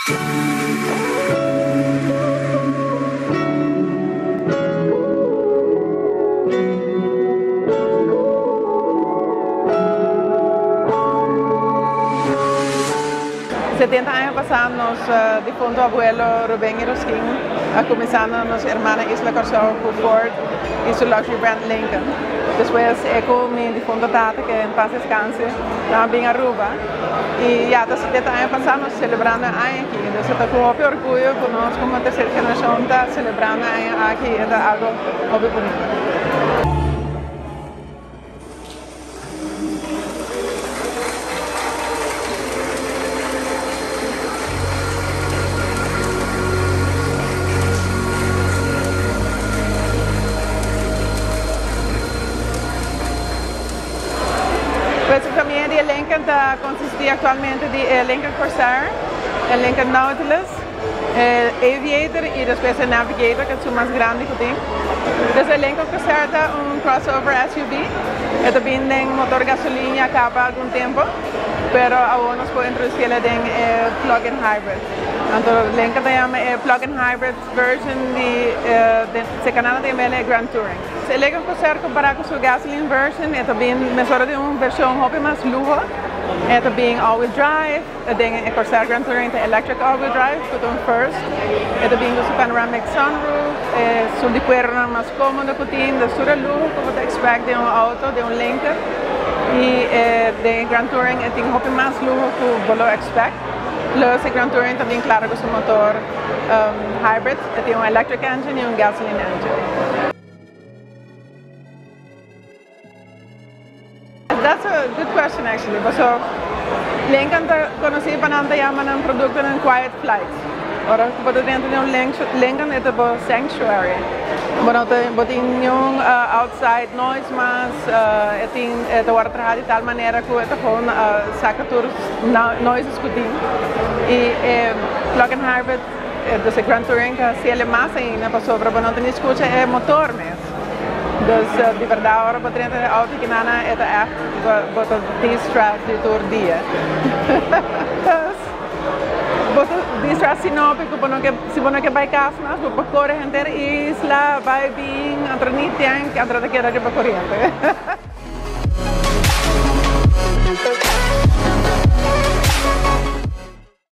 70 aña pasá nos difunto abuelo Ruben Irausquin a kuminsá na nos hermana isla Kòrsou ku Ford i su luxury brand Lincoln. Despues e ku mi difunto tata, ke en pas deskanse, nan a bin Aruba i ya ta 70 aña pasá nos selebrando e aña aki. Entonces ta ku hopi orguyo ku nos komo terser generashon ta selebrando e aña aki, e ta algo hopi bunita. Pues e famia di e Lincoln ta consisti actualmente di e Lincoln Corsair, e Lincoln Nautilus, e Aviator y despues e Navigator cu ta su mas grandi cu tin. Pues e Lincoln Corsair ta un crossover SUV, e ta bin den motor gasolin ya caba algun tempo, pero awor nos por introduciele den e plug-in hybrid. Anto Lincoln ta yama e plug-in hybrid version di e canal ta yama e Grand Touring. E Lincoln Corsair compara cu su gasoline version e ta bin mesora den un version hopi mas luho, e ta bin all-wheel drive. Den e Corsair Grand Touring ta electric all-wheel drive cu ta un first. E ta bin cu su panoramic sunroof, e sul di cueronan mas comodo cu tin, dus tur e luho cu bo ta expect den un auto, den un Lincoln. Y den e Grand Touring e tin hopi mas luho cu bo lo expect. Plus e Grand Touring ta bin claro cu su motor hybrid, e tin un electric engine y un gasoline engine. That's a good question actually, paso Lincoln ta conoci pa nan ta yama nan productonan quiet flight. Ora cu bo ta dentro di un Lincoln e ta bo sanctuary. Bo no ta bo tin niun outside noise mas, e tin e ta worde traha di tal manera cu e ta gewoon saca tur noises cu tin. Y e plug-in hybrid, dus e Grand Touring ta haci el mas ainda pasobra bo no ta ni scucha e motor mes. Dus di berdad ora bo drenta den auto kinana e ta echt bo ta de-stress di tur dia. Dus bo ta de-stress si no ku bo no ke si bo no ke bai kas mas bo por kore henter isla bai bin anto ni tank anto ta keda riba koriente.